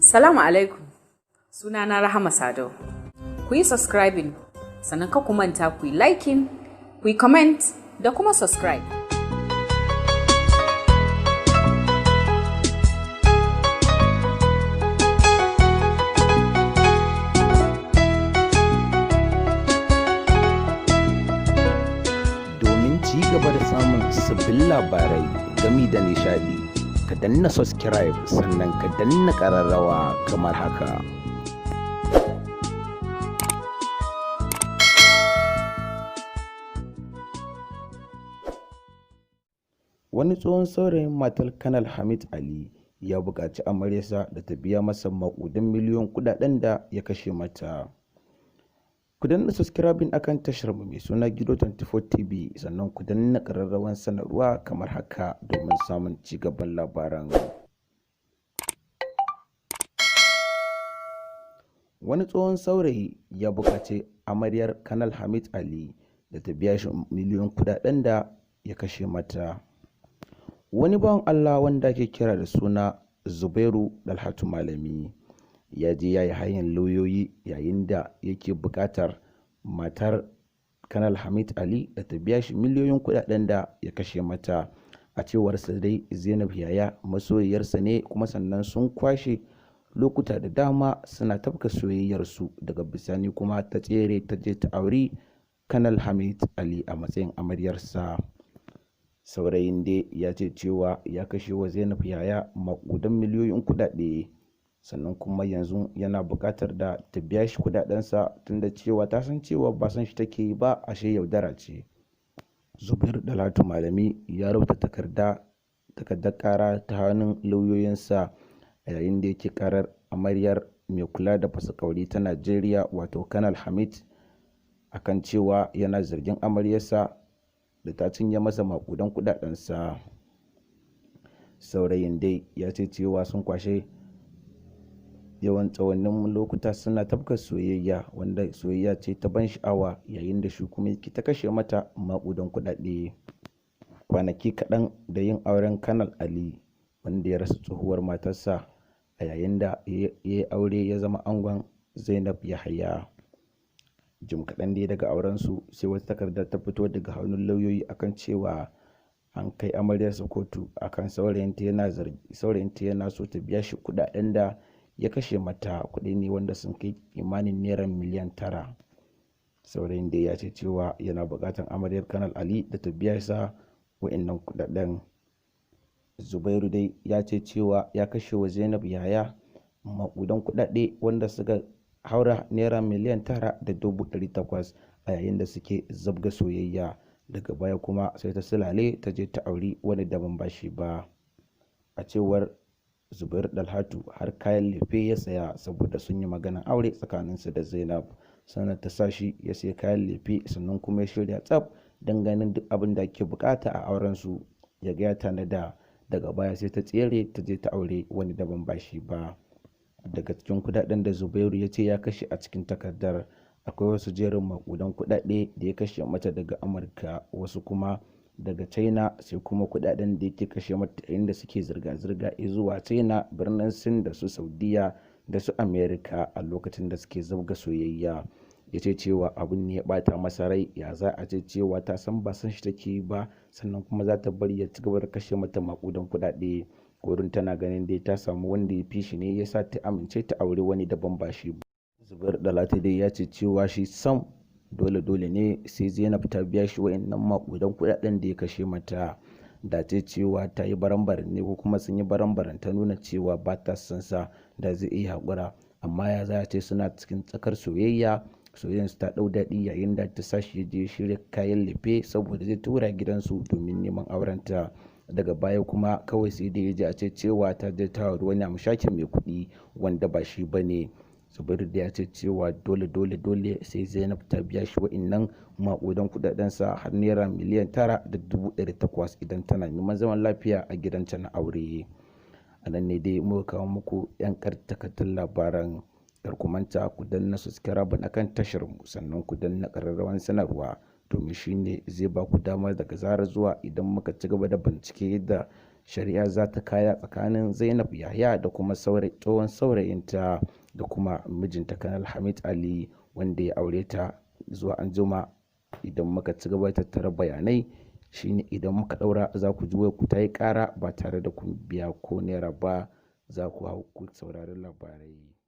Salamu alaikum. Sunana Rahama Sadau. Ku yi subscribing, sannan ka ku manta ku yi liking, ku yi comment da kuma subscribe. Domin ci gaba da samun sabbin labarai gami da nishadi, ka danna subscribe sannan ka danna ƙararrawa kamar haka. Wani tsohon saurayin matar Kanal Hamid Ali ya buƙaci amaryarsa da ta biya masa maƙudan miliyoyin kuɗaɗen da ya kashe mata. Ku danna subscribing akan tashar mu mai suna Gido 24 TV, sannan ku danna ƙararrawar sanarwa kamar haka domin samun ci gaban labaran. Wani tsohon saurayi ya buƙaci amaryar Kanal Hamid Ali da ta biya shi miliyoyin kuɗaɗen da ya kashe mata. Wani bawan Allah wanda ake kira da suna Zubairu Dalhatu Malami ya je ya yi hayan lauyoyi yayin da yake buƙatar matar Kanal Hamid Ali da ta biya shi miliyoyin kuɗaɗen da ya kashe mata. A cewarsa dai, Zainab Yahaya masoyiyarsa ne, kuma sannan sun kwashe lokuta da dama suna tafka soyayyarsu, daga bisani kuma ta tsere ta je ta auri Kanal Hamid Ali a matsayin amaryarsa. Saurayin dai ya ce cewa ya kashe wa Zainab Yahaya maƙudan miliyoyin kuɗaɗe, sannan kuma yanzu yana buƙatar da ta biya shi kuɗaɗensa, tunda cewa ta san cewa ba san shi take yi ba, ashe yaudara ce. Zubairu Dalhatu Malami ya rubuta takardar ƙara ta hannun lauyoyinsa a yayin da yake ƙarar amaryar mai kula da fasakauri ta Najeriya, wato Kanal Hamid, akan cewa yana zargin amaryarsa da ta cinye masa maƙudan kuɗaɗensa. Saurayin dai ya ce cewa sun kwashe yawan tsawannin lokuta suna tafka soyayya, wanda soyayya ce ta ban sha'awa, yayin da shi kuma yake ta kashe mata maƙudan kuɗaɗe. Kwanaki kaɗan da yin auren Kanal Ali, wanda ya rasa tsohuwar matarsa a yayin da ya yi aure, ya zama angon Zainab Yahaya. Jim kaɗan dai daga aurensu, sai wata takarda ta fito daga hannun lauyoyi akan cewa an kai amaryarsa kotu akan saurayinta yana so ta biya shi kuɗaɗen da ya kashe mata, kuɗi ne wanda sun kai kimanin naira miliyan 9. Saurayin dai ya ce cewa yana buƙatar amaryar Kanal Ali da ta biya sa wa'innan kuɗaɗen. Zubairu dai ya ce cewa ya kashe wa Zainab Yahaya maƙudan kuɗaɗe wanda suka haura naira 9,800,000 a yayin da suke zabga soyayya. Daga baya kuma sai ta silale ta je ta auri wani daban ba shi ba. A cewar Zubairu Dalhatu, har kayan lefe ya saya saboda sun yi maganar aure tsakaninsu da Zainab. Sannan ta sa shi ya sayi kayan lefe, sannan kuma ya shirya tsaf don ganin duk abin da ake bukata a aurensu ya ga ya tanada. Daga baya sai ta tsere ta je ta aure wani daban ba shi ba. Daga cikin kudaden da Zubairu ya ce ya kashe a cikin takardar, akwai wasu jerin maƙudan kudade da ya kashe mata daga Amurka, wasu kuma daga China, sai kuma kudaden da yake kashe mata yayin da suke zirga-zirga zuwa China, birnin Sin, da su Saudiya da su America a lokacin da suke zabga soyayya. Ya ce cewa abun ne ya bata masa rai, ya za a ce cewa ta san ba san shi take yi ba, sannan kuma za ta bari ya ci gaba da kashe mata maƙudan kudade. Wurin tana ganin dai ta samu wanda ya fi shi ne ya sa ta amince ta auri wani daban ba shi ba. Zubairu Dalhatu dai ya ce cewa shi sam dole dole ne sai Zainab ta biya shi wa'innan maƙudan kuɗaɗen da ya kashe mata. Da ce cewa ta yi barambaran ne ko kuma sun yi barambaran ta nuna cewa ba ta son sa, da zai iya haƙura. Amma ya za a ce suna cikin tsakar soyayya, soyayyarsu ta ɗau daɗi yayin da ta sa shi ya je shirya kayan lefe saboda zai tura gidansu domin neman aurenta. Daga baya kuma kawai sai dai ya ji a ce cewa ta je ta auri wani hamshakin mai kuɗi wanda ba shi ba ne. Zubairu da ya ce cewa dole dole dole sai Zainab ta biya shi wa'innan maƙudan kuɗaɗensa har naira 9,800,000 idan tana neman zaman lafiya a gidanta na aure. A nan ne dai muka kawo muku 'yan takaitattun labaran. Kar ku manta ku danna subscribe akan tashar mu, sannan ku danna ƙararrawar sanarwa, domin shi ne zai ba ku damar daga zarar zuwa idan muka ci gaba da bincike da Shari'a za ta kaya tsakanin Zainab Yahaya da kuma tsohon saurayinta da kuma mijinta Kanal Hamid Ali wanda ya aure ta. Zuwa anjima idan muka ci gaba da tattara bayanai, shine idan muka ɗaura za ku ji wayarku ta yi ƙara ba tare da kun biya ko naira ba, za ku hau ku saurari labarai.